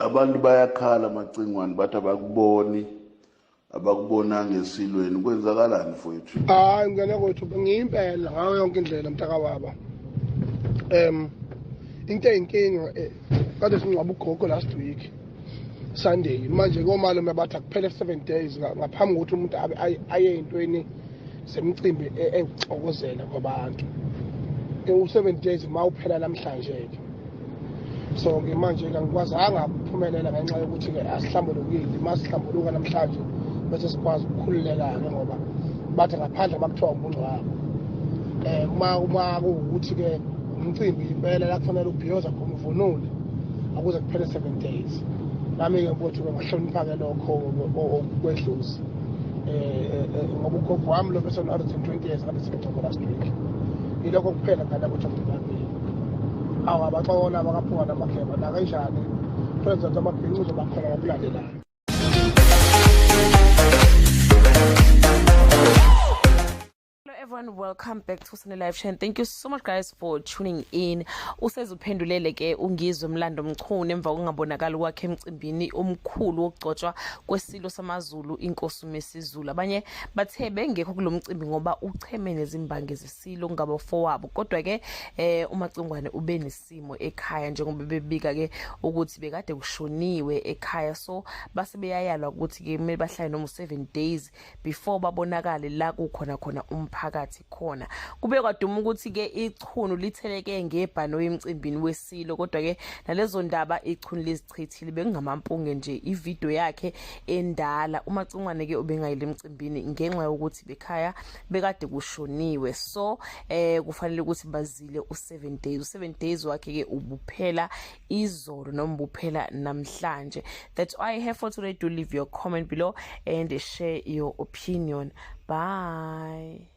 Abantu bayakhala Macingwane, bathi abakuboni, abakubonanga esilweni. Kwenzakalani, mfowethu? Hayi, ngane kwethu, ngiyimpela ngayo yonke indlela, mntakababa. Into eyinkinga, kade singcwaba ugogo last week Sunday. Manje komalume bathi akuphele 7 days ngaphambi kokuthi umuntu abe aye ey'ntweni zemicimbi ewukuxokozela kwabantu. U-7 days ma uphela namhlanje-ke, so-ke manje-ke angikwazanga ukuphumelela ngenxa yokuthi-ke asihlambulukile. Uma sihlambuluka namhlanje bese sikwazi ukukhululeka-ke, ngoba bathi ngaphandle uma kuthiwa umngcwabo, uma kuwukuthi-ke umcimbi impela la kufanele ubhiyoza khona, uvunule, akuze kuphele 7 days. Nami-ke, mfowethu-ke, ngahlonipha-ke lokho kwedlozi, ngoba ugogo wami lo bese 120 years ngabe simngcwabo last week. Yilokho kuphela, ngane ukuthi ngibambile. Awu, abaxola abakaphuka namageba nakanjani, president amabhinci uzoba khona ngokulandelayo. Hello everyone, welcome back to Sunday Live Show and thank you so much guys for tuning in. Usezuphendulele ke uNgizwe Mlando Mchunu emva kokungabonakali kwakhe emcimbini omkhulu wokugcotshwa kwesilo samaZulu, inkosi uMisuzulu. Abanye bathe bengekho kulomcimbi ngoba ucheme nezimbangi zesilo ngabafowabo. Kodwa ke uMacingwane ube nesimo ekhaya, njengoba bebika ke ukuthi bekade kushoniwe ekhaya, so base beyayalwa ukuthi ke kumele bahlale noma 7 days before babonakale la kukhona khona umphakathi khona. Kube kwaduma ukuthi ke ichunu litheleke ngebhanoyi emcimbini wesilo, kodwa ke nalezo ndaba ichunu lizichithile, bekungamampunge nje, ivideo yakhe endala. UMacingwane ke ubengayile emcimbini ngenxa yokuthi bekhaya bekade kushoniwe, so kufanele ukuthi bazile u7 days. U7 days wakhe ke ubuphela izolo noma buphela namhlanje. That's all I have for today. Do leave your comment below and share your opinion. Bye.